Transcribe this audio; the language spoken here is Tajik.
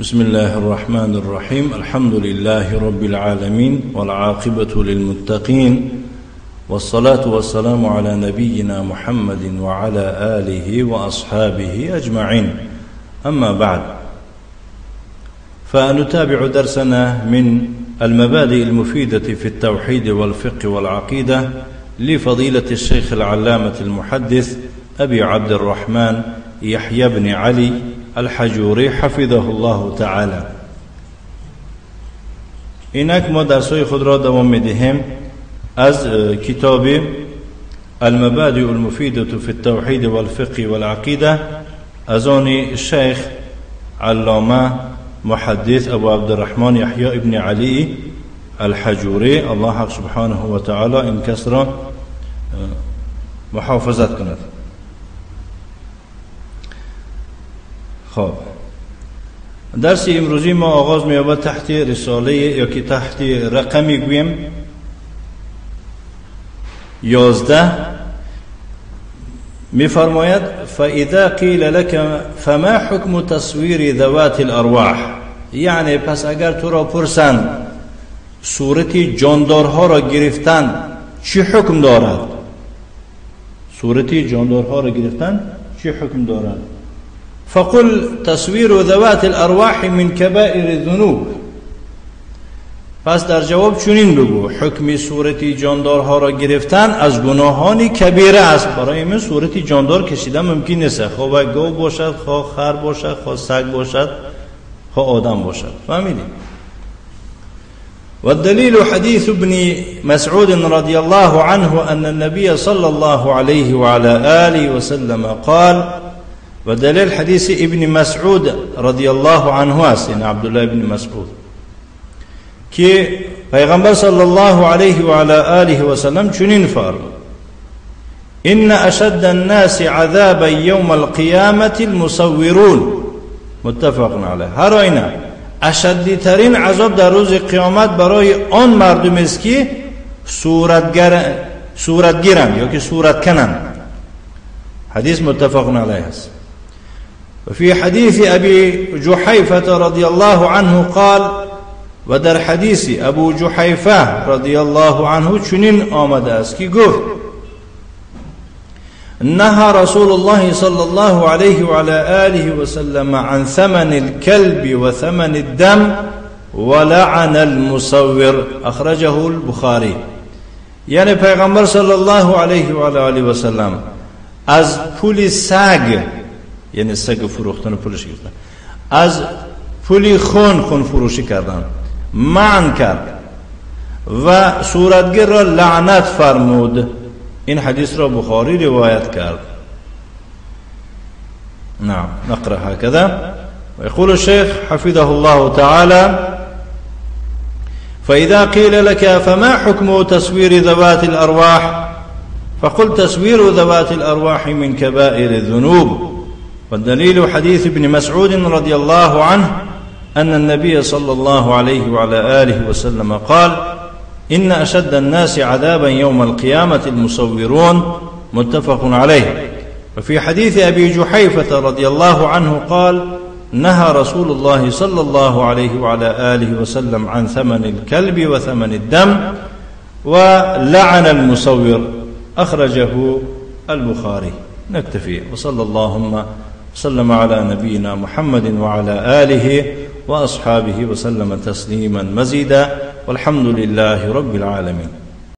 بسم الله الرحمن الرحيم. الحمد لله رب العالمين، والعاقبة للمتقين، والصلاة والسلام على نبينا محمد وعلى آله وأصحابه أجمعين. أما بعد، فنتابع درسنا من المبادئ المفيدة في التوحيد والفقه والعقيدة لفضيلة الشيخ العلامة المحدث أبي عبد الرحمن يحيى بن علي الحجوري حفظه الله تعالى. اینک ما درس‌های خود را دوام می‌دهیم از کتاب المبادئ المفيدة في التوحيد والفقه والعقيدة از آن شیخ علامه محدث ابو عبدالرحمن یحیی ابن علی الحجوری، الله حق سبحانه و تعالی این کس را محافظت کند. خب، درس امروزی ما آغاز می‌یابد تحت رساله یا که تحت رقمی گویم 11. می‌فرماید فإذا قیل لك فما حکم تصویر ذوات الارواح، یعنی پس اگر تو را پرسند صورت جاندارها را گرفتن چی حکم دارد، صورت جاندارها را گرفتن چی حکم دارد، فقل تصویر ذوات الارواح من کبائر الذنوب. پس در جواب چنین بگو حکم صورت جاندارها را گرفتن از گناهان کبیره است. برای من صورت جاندار کشیدن ممکن نیست، خواه گاو باشد، خواه خر باشد، خواه سگ باشد، خواه آدم باشد. فهمیدیم؟ والدليل حديث ابن مسعود رضي الله عنه أن النبي صلى الله عليه وعلى آله وسلم قال. ودليل حديث ابن مسعود رضي الله عنه است، یعنی عبدالله ابن مسعود، که پیغمبر صلی الله علیه و علی آله و سلم چنین فرمود: ان اشد الناس عذابا یوم القیامة المصورون. متفق علیه. هر آینه اشدترین عذاب در روز قیامت برای آن مردم است که صورتگیرند یا که صورتکنند. حدیث متفق علیه است. وفي حديث أبي جحيفة رضي الله عنه قال، و در حدیث ابو جحیفه رضی الله عنه چنین آمده است که گفت: نهى رسول الله صلى الله عليه وعلى آله وسلم عن ثمن الكلب وثمن الدم ولعن المصور. اخرجه البخاری. یعنی پیغمبر صلی الله علیه و آله و سلم از پول سگ، یعنی سگ فروختن و پولش گرفتن، از پول خون، خون فروشی کردن منع کرد و صورتگر را لعنت فرمود. این حدیث را بخاری روایت کرد. نعم، نقرأ هكذا. ويقول الشيخ حفظه الله تعالى: فإذا قيل لك فما حكم تصوير ذوات الأرواح فقل تصوير ذوات الأرواح من كبائر الذنوب. والدليل حديث ابن مسعود رضي الله عنه أن النبي صلى الله عليه وعلى آله وسلم قال: إن أشد الناس عذابا يوم القيامة المصورون. متفق عليه. وفي حديث أبي جحيفة رضي الله عنه قال: نهى رسول الله صلى الله عليه وعلى آله وسلم عن ثمن الكلب وثمن الدم ولعن المصور. أخرجه البخاري. نكتفي، وصلى اللهم وسلم على نبينا محمد وعلى آله وأصحابه وسلم تسليما مزيدا، والحمد لله رب العالمين.